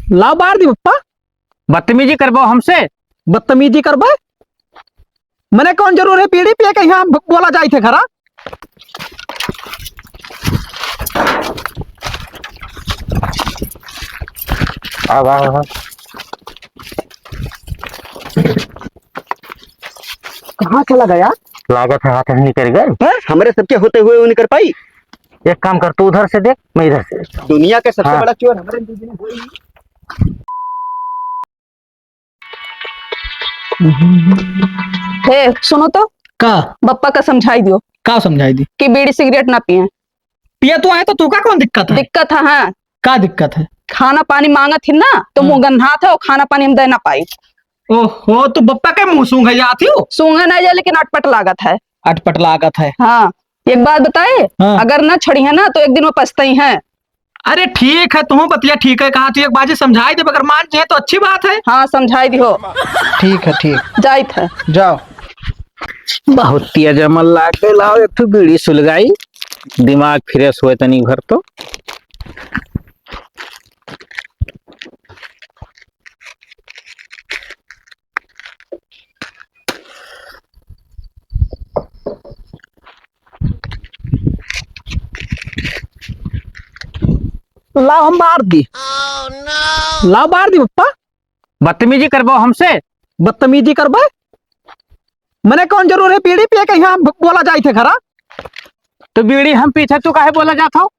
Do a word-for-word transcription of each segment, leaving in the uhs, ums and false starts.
लाओ बार दी पप्पा। बदतमीजी करबो हमसे? बदतमीजी करबे? मने कौन जरूर है बीड़ी पिए के यहाँ ब-, बोला जाई थे घरा? आवा, आवा। कहाँ चला गया? लागत है हाथ से निकल गए। हैं? हमरे सबके होते हुए वो निकल पाई? एक काम कर, तू उधर से देख, मैं इधर से देखता हूँ। दुनिया का सबसे हाँ। बड़ा चोर हमारे दो जने हुए ही। हे, सुनो तो। का? बप्पा का समझाई दियो। का समझाई दी? कि बीड़ी सिगरेट ना पिए। पिए तो आए तो तू का कौन दिक्कत है? दिक्कत है, हाँ। का दिक्कत है? खाना पानी मांगत ही ना, तो हाँ। मुंह गंधात है और खाना पानी हम दे ना पाई। ओहो, तो बप्पा के मुंह सूंघे जात ही हो? सूंघे नहीं जाए, लेकिन अटपट लागत है। अटपट लागत है। हाँ, एक बात बताए, हाँ। अगर ना छोड़ी है ना, तो एक दिन वो पछताई है। अरे ठीक है, तू बतिया ठीक है कहा, तू एक बाजी समझाई दे, अगर मान जाए तो अच्छी बात है। हाँ, समझाई दी हो। ठीक है, ठीक। जाइत है। जाओ। बहुत तेज अमल लाग गए, लाओ एक ठो बीड़ी सुलगाई, दिमाग फ्रेश हुए तनी भर तो। लाओ हम बार दी। लाओ बार दी पप्पा। बदतमीजी करबो हमसे? बदतमीजी करबे? मने कौन जरूर है बीड़ी पिए के यहाँ ब-, बोला जाई थे घरा? तो बीड़ी हम पीछे तू काहे बोला जात हो?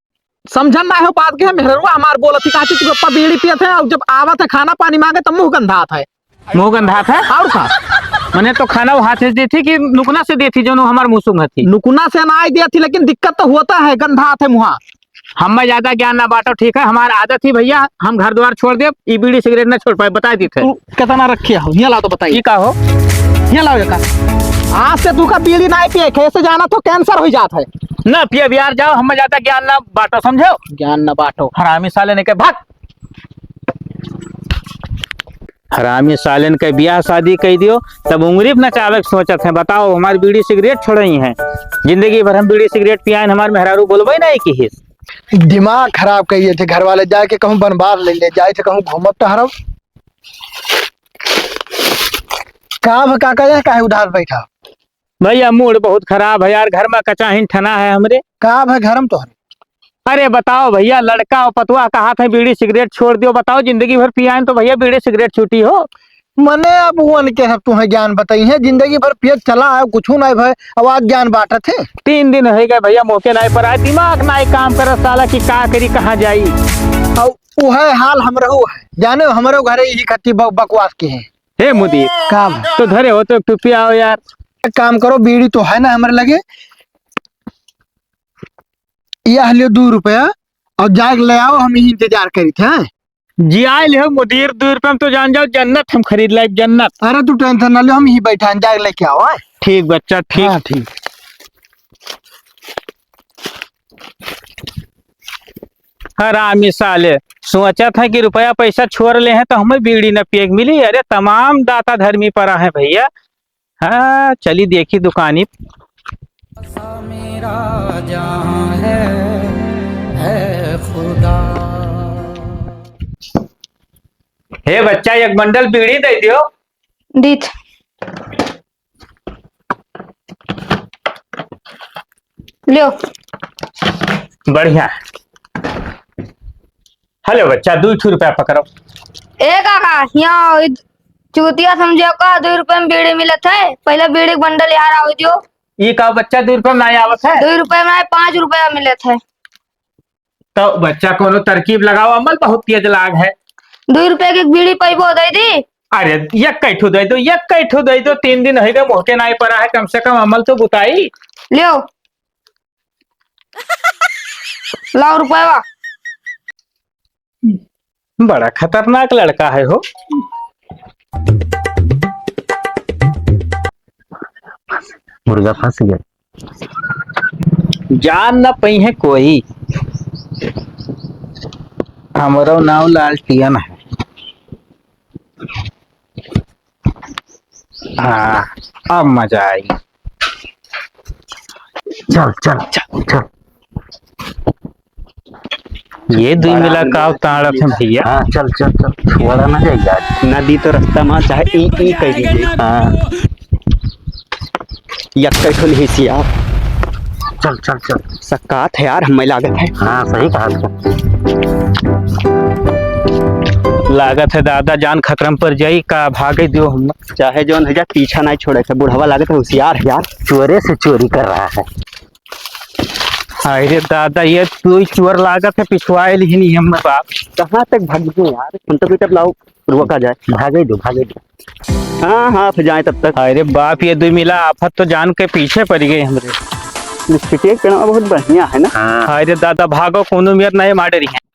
समझन ना हो बात के, मेहररुआ हमार बोलत ही, कहती कि पप्पा बीड़ी पियत है और जब आवत है खाना पानी मांगे तब मुंह गंधात है। मुंह गंधात है? और का? मने तो खाना वो हाथ से देती कि नुकना से देती, जो हमार मुंह सूंघत थी। नुकना से ना आई देती, लेकिन दिक्कत तो होता है, गंधात है मुहा। हमें ज्यादा ज्ञान ना बांटो, ठीक है? हमार आदत ही भैया, हम घर द्वार छोड़ देब, ई बीड़ी सिगरेट ना छोड़ पाए, बताई देते। तू कितना रखे हो? यहाँ लाओ तो बताई। ई का हो? यहाँ लाओ ये का। आज से तू का बीड़ी ना पिए, कैसे जाना तो कैंसर हो जात है। ना पिए यार, जाओ, हमें ज्यादा ज्ञान ना बांटो, समझो? ज्ञान ना बांटो। हरामी साले ने के भाग। हरामी सालेन के बियाह शादी कई दियो, तब उंगली पे नचावे के सोचत हैं। बताओ, हमार बीड़ी सिगरेट छोड़ई हैं, जिंदगी भर हम बीड़ी सिगरेट पियाइन, हमार मेहरारू बोलबे नहीं की हिस। दिमाग खराब कइए थे घर वाले, जाके कहूँ बनवार ले ले, जाए थे कहूँ घूमब टहरब। का भ काका, यह काहे उधार बैठा? भैया, मूड बहुत खराब है यार, घर में कचाहिन ठना है हमरे। का भय घर में तोहरे? अरे बताओ भैया, लड़का और पतुआ कहा थे बीड़ी सिगरेट छोड़ दियो, बताओ जिंदगी भर पियाइन तो भैया बीड़ी सिगरेट छूटी हो। मने अब वन के सब तुम्हें ज्ञान बताई है, जिंदगी भर पियत चला है, कुछ नहीं भय, अब आज ज्ञान बांटत है। तीन दिन हो गए भैया, मौके नहीं पर आए, दिमाग नहीं काम करे साला कि का करी, कहाँ जाई। अब वह हाल हम रहो है, जाने हमरो घरे यही खत्ती ब-, बकवास की है। हे मुदीर, का भय? तो धरे हो तो टुपी आओ यार। एक काम करो, बीड़ी तो है ना हमरे लगे, यह लियो दो रुपया और जाके ले आओ, हम यही इंतजार करी थे। जी आए लियो मुदीर, दो रुपया में तो जान जाओ जन्नत हम खरीद लाइब, जन्नत। अरे तू टेंशन ना लियो, हम यही बैठा हैं, जाके लेके आओ, हैं? ठीक बच्चा, ठीक। हाँ, ठीक। हरामी साले, सोचत है कि रुपया पैसा छोड़ ले हैं तो हमें बीड़ी न पिए के मिली। अरे तमाम दाता धर्मी परा है भैया। हाँ, चली देखी दुकानी। मेरा जहां है, है खुदा। हे बच्चा, एक बंडल बीड़ी दे दियो। दीत। लियो। बढ़िया। हेलो बच्चा, दू ठो रुपया पकड़ो। ए काका, यहाँ ई चूतिया समझो का, दू रुपया में बीड़ी मिलत है? पहले बीड़ी के बंडल यहाँ आवे दियो। ई का बच्चा, दू रुपया में नहीं आवत है? दू रुपया में नहीं, पाँच रुपया मिलत है। तो बच्चा कोनो तरकीब लगाओ, अमल बहुत तेज लाग है। दू रुपया के एक बीड़ी पैबो दे दी। अरे एक कैठो दे दो, एक कैठो दे दो, तीन दिन हो गए मोहके नाई परा है, कम से कम अमल तो बुताई। लियो। लाओ रुपया। बड़ा खतरनाक लड़का है हो। मुर्गा फंस गया। जान न पई है कोई। हमरो नाव लालटियन है। हाँ, अब मजा आई। चल, चल, चल, चल। ये दुई बड़ा मिला आनंद का आया। ताड़त है भैया। हाँ, चल, चल, चल, छोड़ा ना जाए यार। नदी तो रास्ता में चाहे ई, ई कह दीजिए। हाँ। यक्कै ठो नहीं सी यार। चल, चल, चल। सकात है यार, हमें लागत है। हाँ, सही कहा तू। लागत है दादा जान खतरम पर जाई, का भागे दियो हम। चाहे जौन है जा, पीछा नहीं छोड़े से। बुढ़वा लागत है होशियार है यार। चोरे से चोरी कर रहा है। अरे दादा, ये तू ही चोर लागत है, पिछवाए लिही नहीं हम बाप। कहाँ तक भाग गए यार? हम तो बेटा लाओ, रुका जाए। भागे दो, भागे दो। हाँ, हाँ, फिर जाए तब तक। अरे बाप, ये दुई मिला आफत तो जान के पीछे पड़ गए हमरे। लिपस्टिक पेड़वा बहुत बढ़िया है ना? हाँ। अरे दादा, भागो, कोनो मेर नहीं मार रही है।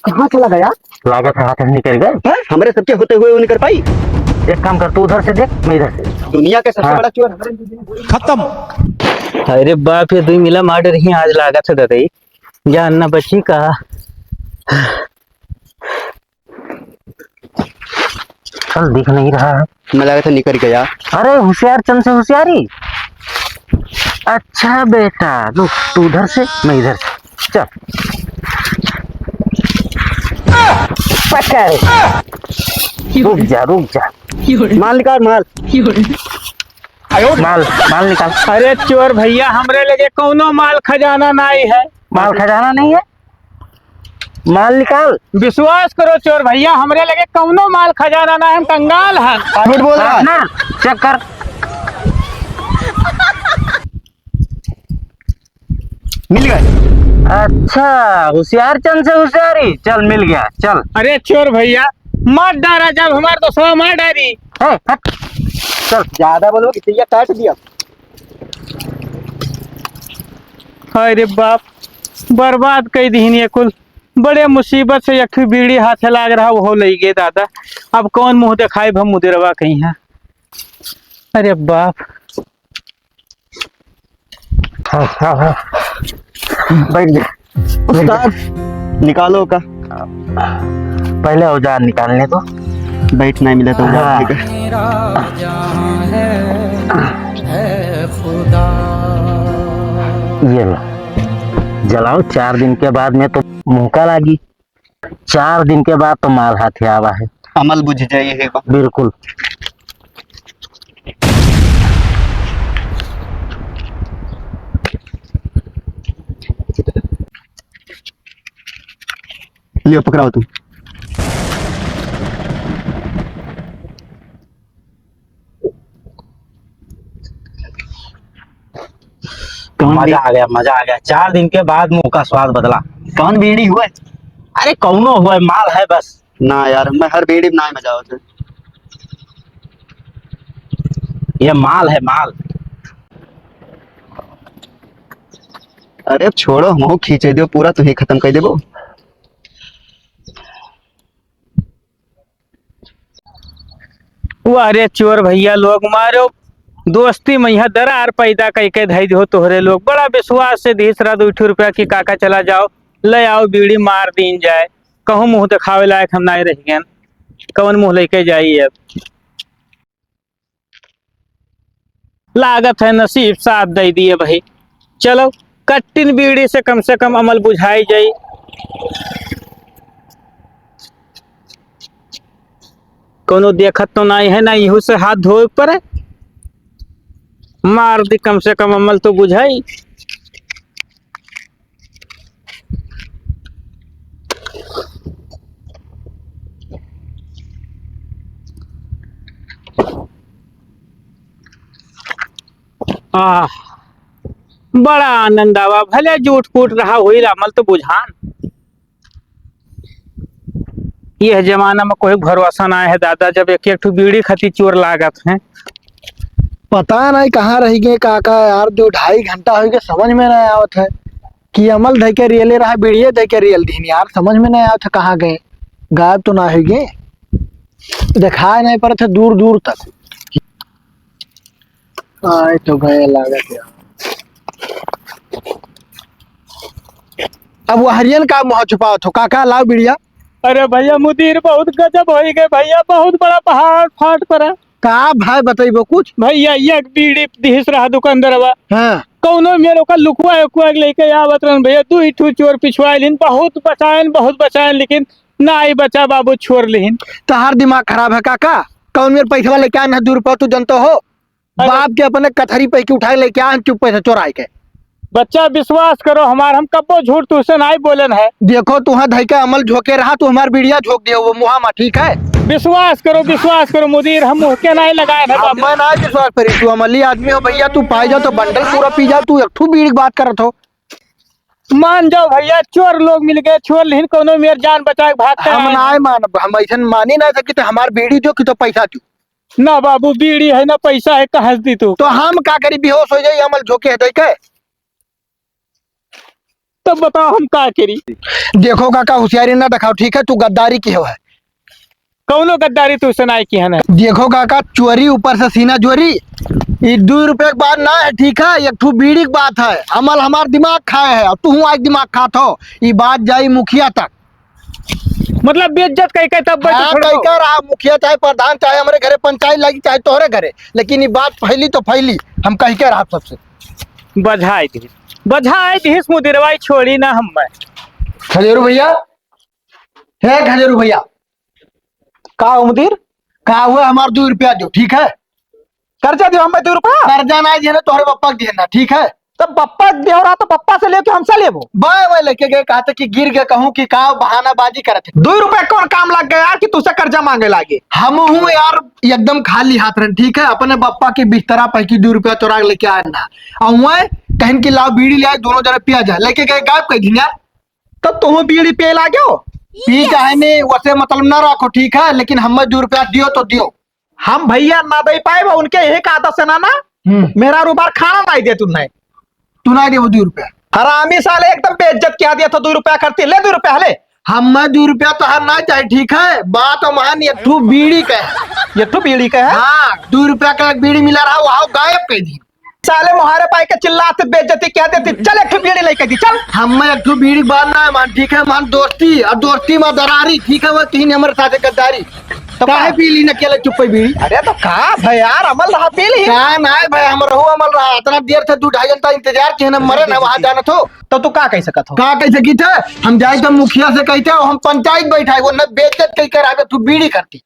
कहाँ चला गया? लागत है हाथ से निकल गए। हैं? हमरे सबके होते हुए वो निकल पाई? एक काम कर, तू उधर से देख, मैं इधर से। दुनिया का सबसे हाँ। बड़ा चोर हमारे खत्म। अरे बाप, ये दुई मिला मार रही हैं आज लागत है ददई। जान ना बची का। चल, दिख नहीं रहा है। मैं लगा था निकल गया। अरे, होशियार चंद से होशियारी। अच्छा बेटा, रुक, तू उधर से, मैं इधर से। चल। पकड़। रुक जा, रुक जा। माल निकाल, माल। माल, माल निकाल। अरे चोर भैया, हमरे लगे कौनो माल खजाना नाई है। माल खजाना नहीं है? माल निकाल। विश्वास करो चोर भैया, हमरे लगे कौनो माल खजाना ना है, हम कंगाल हैं। झूठ बोल रहा है। ना, चेक कर। मिल गए। अच्छा, होशियार चंद से होशियारी। चल, मिल गया, चल। अरे चोर भैया, मार डारा जब हमार दोस्तवा मार डारी। ए, हट। चल। ज्यादा बोलो कि चीज़ काट दिया। हाय रे बाप, बर्बाद कई दिहिन ये कुल। बड़े मुसीबत से एक ठो बीड़ी हाथे लाग रहा, वो लई गए दादा। अब कौन मुँह देखाई हम मुदिरवा कहीं है। अरे बाप। हाँ, हाँ, हाँ। बैठ जा। उस्ताद, निकालो का। पहले औजार निकालने दो। बैठ नहीं मिला तो औजार हाँ। ठीक है। ये लो, जलाओ, चार दिन के बाद में तो मुँह का लागी। चार दिन के बाद तो माल हाथे आवा है। अमल बुझ जाइए एक बार। बिल्कुल। लियो, पकड़ाओ तू। कौन मजा बी- आ गया, मजा आ गया। चार दिन के बाद मुँह का स्वाद बदला। कौन बीड़ी हुए? अरे कौनो हुए, माल है बस। ना यार, मैं हर बीड़ी में ना मजा आवत है। ये माल है, माल। अरे अब छोड़ो, मुँह खींचे दियो, पूरा तुही खत्म कर देबो। वाह रे चोर भैया लोग, मारो दोस्ती में यहाँ दरार पैदा कई के धई दियो तोहरे लोग। बड़ा विश्वास से दीस रहा दू ठो रुपया की काका चला जाओ, ले आओ बीड़ी मार दीन जाए। कहूँ मुँह देखावे लायक हम नाय रह गए, कौन मुँह लेके जाई अब। लागत है नसीब साथ दे दिए भाई। चलो, कट्टिन बीड़ी से कम से कम अमल बुझाई जाई। कोनो देखत तो नाई है, ना इहू से हाथ धोए पड़े। मार दी, कम से कम अमल तो बुझाई। आह, बड़ा आनंद आवा, भले जूठ फूट रहा होई, अमल तो बुझान। यह जमाना में कोई भरोसा ना है दादा, जब एक एक ठो बीड़ी खातिर चोर लागत हैं। पता नहीं कहाँ रह गए काका यार, दो ढाई घंटा हो गया, समझ में नहीं आवत है कि अमल धइ के रियले रहा, बीड़िए धइ के रियल दीन यार, समझ में नहीं आवत है कहाँ गए, गायब तो ना हो गए, दिखाई नहीं पड़त है दूर दूर तक। आए तो गए लागत यार। अब वो हरियन का मुँह छुपावत हो, काका लाओ बीड़िया। अरे भइया मुदीर, बहुत गजब होइ गए भइया, बहुत बड़ा पहाड़ फाट परा। का भाई बतइबो कुछ? भइया एक बीड़ी दिहिस रहा दुकानदारवा। हाँ। कउनो मेर ओकर लुकवा उकवा के लइके आवत रहन भइया, दुइ ठू चोर पिछुआइ लिहिन, बहुत बचाएन, बहुत बचाएन, लेकिन नाहीं बचा बाबू, छोर लिहिन। तहार दिमाग खराब है काका? कउन मेर पैसवा लइके आएन है, दुइ रुपया तू जनतो हो? अरे। बाप के अपने कथरी पे के उठाए लइके आएन चुप्पे से चोराइ के। बच्चा, विश्वास करो हमार, हम कब्बो झूठ तुहसे नाहीं बोलेन है। देखो, तुहाँ धइके अमल झोंके रहा, तू हमार बीड़िया झोंक दियो वो मुहा मा, ठीक है? विश्वास करो, विश्वास करो मुदीर, हम मुँह के नाहीं लगाएन है अब बाबू। मैं नाहीं विश्वास करी, तू अमली आदमी हो भइया, तू पाइ जा तो बंडल पूरा पी जा, तू एक ठू बीड़ी के बात करत हो। मान जाओ भइया, चोर लोग मिल गए, छोर लिहिन, कउनो मेर जान बचाए के भागते हम हैं। नाहीं मानब, हम अइसन मानी नाहीं सकी, तो हमार बीड़ी जो कि तो पैसा दू। ना बाबू, बीड़ी है ना पैसा है, कहाँ से दी तू? तो हम का करी, बेहोश होइ जाई, अमल झोंके है धइके। तब बताओ हम का करी? देखो काका, होशियारी ना देखाओ, ठीक है? तू गद्दारी किहो है। कउनो गद्दारी तुहसे नाहीं किहेन है। देखो काका, चोरी ऊपर से सीना जोरी, ई दुइ रुपया के बात ना है, ठीक है? एक ठू बीड़ी के बात है। अमल हमार दिमाग खाए है, अब तू हूँ आज दिमाग खात हो। ई बात जाई मुखिया तक। मतलब बेइज्जत कइ के तब बैठे हाँ, छोड़ दो। कइ के रहा, मुखिया चाहे प्रधान, चाहे हमरे घरे पंचायत लागी, चाहे तोहरे घरे, लेकिन ई बात फैली तो फैली, हम कहि के रहा सबसे। बझाइ दिहिस, बझाइ दिहिस मुदिरवा, ई छोड़ी ना हम्मे। खजूर भइया, हे खजूर भइया, का हो मुदीर? का हुआ, हमार दुइ रुपया दो, ठीक है? कर्जा दियो हमें दुइ रुपया? कर्जा नाहीं दिहे ना, तोहरे बप्पा के दिहे ना, ठीक है? तो बप्पा के दियो रहा तो बप्पा से लेके हमसे लेबो? बाय बाय लेके गए, कहते कि गिर गए, कहूँ कि का बहानाबाजी करत है। दुइ रुपया कौन काम लग गया यार कि तुझसे कर्जा मांगे लागे? हम हूँ यार एकदम खाली हाथ रहन, ठीक है? अपने बप्पा के बिस्तरा पैकी दुइ रुपया चोरा के लेके आए ना, और वह कहन कि लाओ बीड़ी ले आए, दोनों जने पिया जाए, लेके गए गायब कर दिन यार। तब तुम बीड़ी पिए लाग्यो? पी काहे ने, वसे मतलब ना रखो, ठीक है, लेकिन हमें दुइ रुपया दियो तो दियो। हम भइया ना दे पाए, वो उनके यही का आदत से ना, ना, हम्म। मेरा रुबार खाना नाहीं दे तू नहीं। तू नाहीं देबो दुइ रुपया? हरामी साले, एकदम बेइज्जत किया दिया था, दुइ रुपया करती, ले दुइ रुपया ले। हमें दुइ रुपया तोहार ना चाहे, ठीक है, बात मान, एक ठू बीड़ी का है। एक ठू बीड़ी का है? हाँ, दुइ रुपया का एक बीड़ी मिला रहा, वहाँ गायब कर दी। साले मोहारे पाई के चिल्लात बेइज्जती क्या देती। चल एक ठो बीड़ी लेके दी, चल। हमें एक ठो बीड़ी बात ना है मान, ठीक है मान, दोस्ती और दोस्ती में दरारी, ठीक है वो तीन हमारे साथ गद्दारी। तो काहे का? पी ली ना अकेले चुप्पे बीड़ी? अरे तो का भाई यार, अमल रहा पी ली। का ना है भाई, हम रहू अमल रहा, इतना देर से दो ढाई घंटा इंतजार किए ना, मरे ना वहाँ जाना थो। तो तू का कह सकत हो? का कह सकी थे? हम जाए तो मुखिया से कहते हो, हम पंचायत बैठाए, वो न बेइज्जत कह कर आगे तू बीड़ी करती।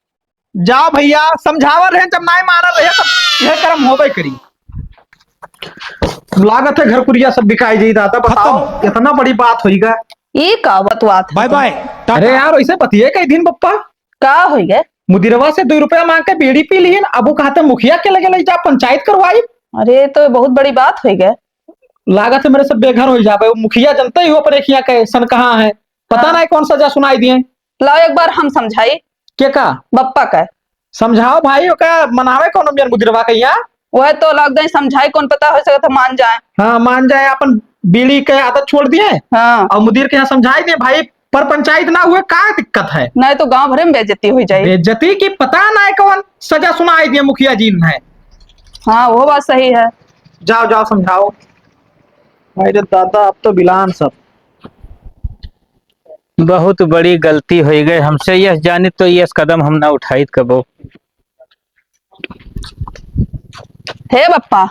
जाओ भइया, समझावल रहे, जब नाहीं मानल रहे, तब यह कर्म होबे करी। लागत है घर कुरिया सब बिकाई जाई दादा, बताओ, खत्म। इतना बड़ी बात होई गा। ई का बतवात है बाय तुम? बाय, टाटा। अरे यार, वैसे बतिये कई दिन बप्पा। का होई गए? मुदिरवा से दुइ रुपया मांग के बीड़ी पी लिहिन, अब वो कहते मुखिया के लगे ले जा, पंचायत करवाई। अरे, तो बहुत बड़ी बात होई गए। लागत है मेरे सब बेघर होई जाबे, वो मुखिया जनते ही हो अपने खिया के सन कहाँ है, पता हाँ। नाहीं कौन सजा सुनाई दिए। लाओ एक बार हम समझाई। के का? बप्पा का। समझाओ भाई, ओका मनावे कौनो मेर मुदिरवा के यहाँ। वह तो लगदे समझाई, कौन पता हो सकत है मान जाए। हाँ, मान जाए, अपन बीड़ी के आदत छोड़ दिए। हाँ। और मुदीर के यहाँ समझाई दे भाई, पर पंचायत ना हुए, का दिक्कत है? नहीं तो गांव भरे में बेइज्जती हो जाए। बेइज्जती की पता ना है कौन सजा सुनाई दिए मुखिया जी ने। हाँ, वो बात सही है। जाओ, जाओ समझाओ। अरे दादा, अब तो बिलान सब। बहुत बड़ी गलती होइ गए हमसे, यस जानित तो यस कदम हम ना उठाइत कबो। हे बप्पा,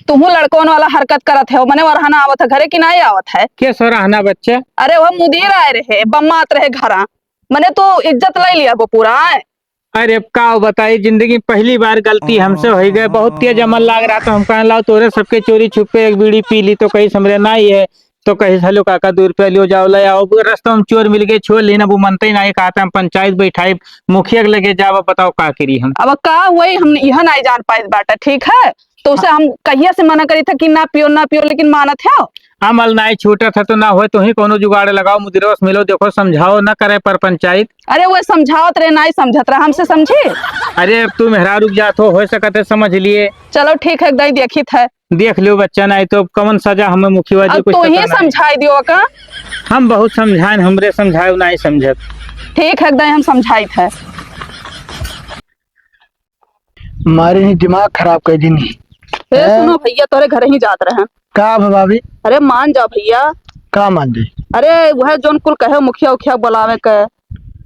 तुहू लड़कवन वाला हरकत करत है, मने वरहना आवत है घरे कि नाहीं आवत है? के सराहना बच्चा? अरे वो मुदीर आए रहे, बम्मात रहे घरा, मने तो इज्जत ले लिया वो पूरा आए। अरे अब का बताई, जिंदगी में पहली बार गलती हमसे होइ गए। बहुत तेज अमल लाग रहा था, हम कहें लाओ तोरे सबके चोरी छुपे एक बीड़ी पी ली तो कहीं समझे ना ही है, तो कहीं हेलो काका दुइ रुपया लियो जाओ ले आओ। अब रस्ता में चोर मिल गए, छोड़ लेना, वो मनते ही ना, कहा था हम पंचायत बैठाई, मुखिया के लगे जाओ, अब बताओ का करी हम। अब का हुई, हम यह नहीं जान पाए बाटा, ठीक है? तो उसे हम कहिया से मना करी था कि ना पियो, ना पियो, लेकिन मानत है। अमल नाई छूटत है तो ना होए, तो ही कोनो जुगाड़ लगाओ, मुदिरवा से मिलो, देखो, समझाओ, ना करे पर पंचायत। अरे वो समझावत रहे, नाई समझत रहा, हमसे समझी। अरे अब तू मेहरारू के जात हो, हो सकत है समझ लिए। चलो ठीक है, गई देखित है। देख लियो बच्चा, नाई तो कवन सजा हमें मुखिया जी अब कुछ तू ही पता नाई। समझाई दियो का। हम बहुत समझाएन, हमरे समझाए नाई समझत। ठीक है, गई हम समझाइत है। मारे ही दिमाग खराब कर दी नहीं। ए, हैं? सुनो भइया, तोरे घर ही जात रहे। का भा भाभी? अरे मान जा भइया। का मान जाई? अरे वह जोन कुल कहे मुखिया उखिया बुलावे के।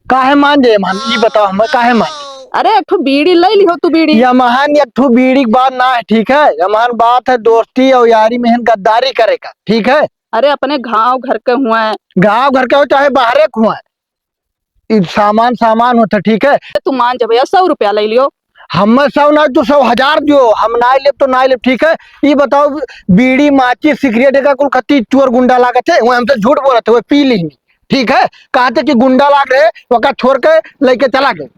काहे मान जाए, मान, ई बताओ हमें, काहे मान जाए? अरे, एक ठो बीड़ी ले लिहो तू, बीड़ी। यमहन एक ठो बीड़ी के बात ना है, ठीक है? यमहन बात है दोस्ती और यारी में हन गद्दारी करे का, ठीक है? अरे, अपने गाँव घर के हुए। गाँव घर के हो चाहे बाहरे के हुए, ई सामान सामान होता, ठीक है? तू मान जा भैया, सौ रुपया ले लियो। हमें सौ ना, तू सौ हजार दियो, हम ना लेब तो ना लेब, ठीक है? ई बताओ, बीड़ी, माचिस, सिगरेट का कुल खत्ती चोर गुंडा लागत है, वो हमसे झूठ बोलत है, वो पी ली, ठीक है? कहते कि गुंडा लाग रहे, ओका छोड़ के लेके चला गए।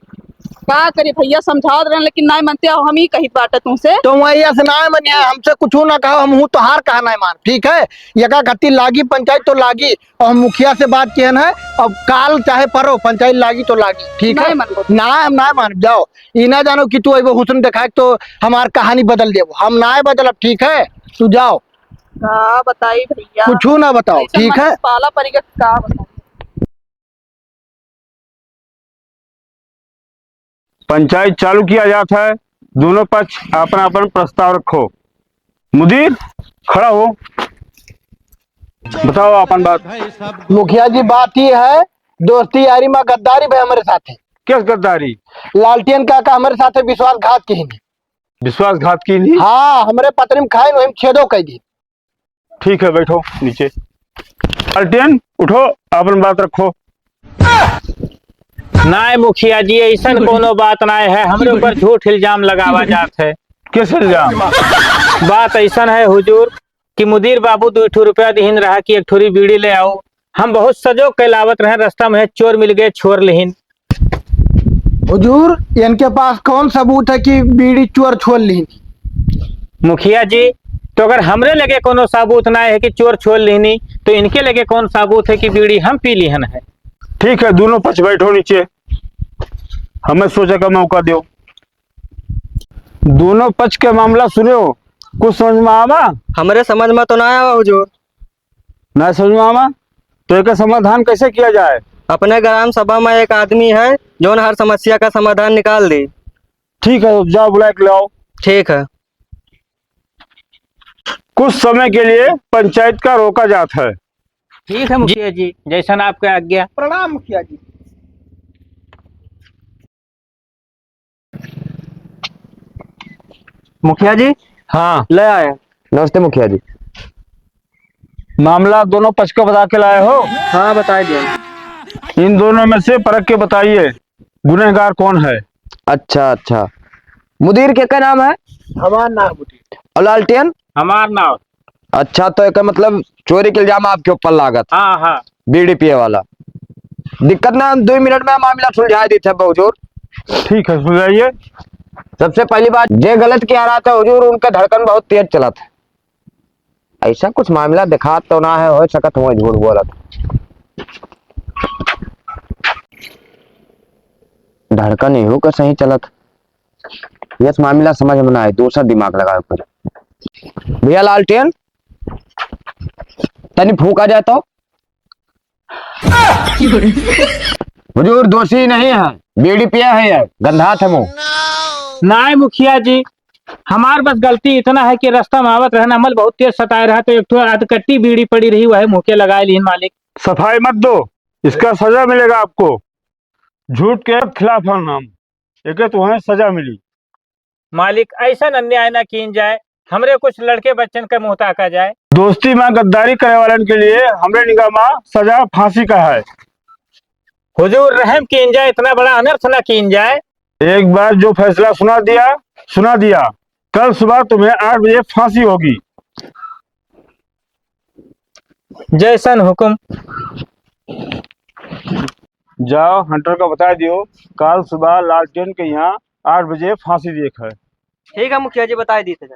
का करी भैया, समझावत रहन, लेकिन नाय मनते, अब हम ही कहित बाटे तुमसे। तो वही ऐसे नाय मनिया, हमसे कुछ ना कहो, हम हूँ तोहार कहा नाय मान, ठीक है? यका खत्ती लागी पंचायत तो लागी, और हम मुखिया से बात किए हैं, अब काल चाहे परो पंचायत लागी तो लागी, ठीक है? नाय मानबो। ना, हम नाय मान, जाओ। ई ना जानो कि तू अइबो हुस्न देखाए तो हमार कहानी बदल देबो, हम नाय बदलब, ठीक है? तू जाओ। का बताई भैया, कुछू ना बताओ, ऐसा ठीक मन है? पाला परी का का बताई? पंचायत चालू किया जात है, दोनों पक्ष अपन अपन प्रस्ताव रखो। मुदीर, खड़ा हो, बताओ अपन बात। मुखिया जी, बात ये है, दोस्ती यारी मा गद्दारी भए हमरे साथे। किस गद्दारी? लालटेन काका हमरे साथे विश्वासघात किहिन। विश्वासघात किहिन? हाँ, हमरे पतरी में खाइन, वही में छेदो कइ दी। ठीक है, बैठो नीचे। लालटेन, उठो, अपन बात रखो। नाय मुखिया जी, ऐसन कोनो बात नाय है, हमरे ऊपर झूठ इल्जाम लगावा जात है। किस इल्जाम? बात ऐसन है हुजूर कि मुदीर बाबू दुइ ठो रुपया दिहिन रहा कि एक ठुरी बीड़ी ले आओ। हम बहुत सजो के लावत रहे, रास्ता में चोर मिल गए, छोर लिहिन। हुजूर, इनके पास कौन सबूत है कि बीड़ी चोर छोर लिहिन? मुखिया जी, तो अगर हमरे लगे कोनो सबूत ना है कि चोर छोर लिहिनी, तो इनके लगे कौन सबूत है कि बीड़ी हम पी लिहन है? ठीक है, दोनों पक्ष बैठो नीचे, हमें सोचे का मौका दो। दोनों पक्ष के मामला सुनो, कुछ समझ में आवा? हमरे समझ में तो ना आवा हुजूर। ना समझ में आवा, तो एकर समाधान कैसे किया जाए? अपने ग्राम सभा में एक आदमी है, जौन हर समस्या का समाधान निकाल दी। ठीक है, जाओ बुला के ले आओ। ठीक है। कुछ समय के लिए पंचायत का रोका जात है। ठीक है मुखिया जी, जैसन आपके आज्ञा। प्रणाम मुखिया जी। मुखिया जी। हाँ। ले आए। नमस्ते मुखिया जी। मामला दोनों पक्ष को बता के लाए हो? हाँ, बताई दिया। इन दोनों में से परख के बताइए, गुनहगार कौन है? अच्छा, अच्छा। मुदीर के का नाम है? हमार नाम मुदीर। और लालटेन? हमार नाम। अच्छा, तो एकर मतलब चोरी के इल्जाम आपके ऊपर लागत? हाँ, हाँ। बीड़ी पिए वाला। दिक्कत ना, हम दुइ मिनट में मामला सुलझा देते हैं हुजूर। ठीक है, सुलझाइए। सबसे पहली बात, जे गलत किया रहा था हुजूर, उनका धड़कन बहुत तेज चला था। ऐसा कुछ मामला दिखात तो ना है, हो सकत हुआ झूठ बोलत। धड़कन इहू का सही चलत। यस, मामला समझ में ना आए, दूसरा दिमाग लगावे पड़े। भैया लालटेन, तनी फूंका जाए तो। हुजूर, दोषी नहीं है, बीड़ी पिया है यार, गंधात है मुंह। नाय मुखिया जी, हमार बस गलती इतना है कि रास्ता में आवत रहन, अमल बहुत तेज सताए रहा, तो एक ठो अधकट्टी बीड़ी पड़ी रही, वही मुंह के लगाए लीन मालिक। सफाई मत दो, इसका सजा मिलेगा आपको। झूठ के खिलाफ है नाम, एके तुहें सजा मिली। मालिक, ऐसन अन्याय ना कीन जाए, हमरे कुछ लड़के बच्चन का मुंह ताका जाए। दोस्ती में गद्दारी करे वालन के लिए हमरे निगाह में सजा फांसी का है। हुजूर, रहम कीन जाए, इतना बड़ा अनर्थ ना कीन जाए। एक बार जो फैसला सुना दिया, सुना दिया। कल सुबह तुम्हें आठ बजे फांसी होगी। जैसन हुकुम। जाओ, हंटर का बता दियो, काल सुबह लालटेन के यहाँ आठ बजे फांसी देख है। ठीक है मुखिया जी, बताई दी थे।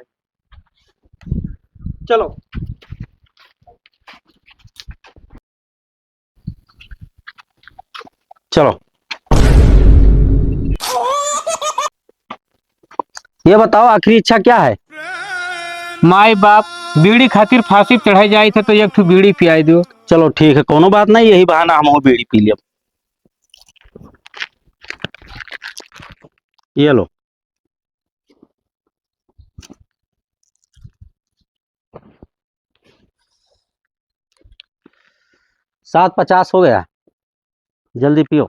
चलो। चलो। ये बताओ, आखिरी इच्छा क्या है? माई बाप बीड़ी खातिर फांसी पे चढ़ाई जाई थे, तो एक ठो बीड़ी पियाई दो। चलो ठीक है, कोनो बात नहीं, यही बहाना हम बीड़ी पी लिया। ये लो। सात पचास हो गया, जल्दी पियो।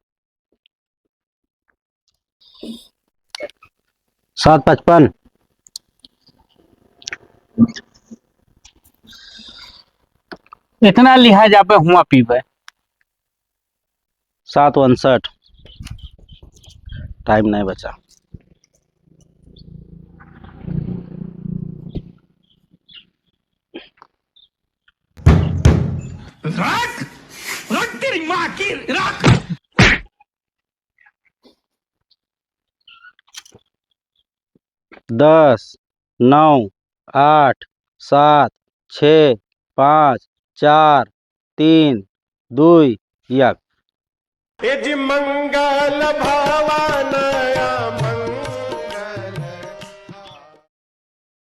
सात पचपन। इतना लिहा जाबे, हुआ पीबे। सात उनसठ। टाइम नहीं बचा। रख, रख तेरी माँ की, रख। दस, नौ, आठ, सात, छः, पाँच, चार, तीन, दुई, एक। ए जी मंगल भवन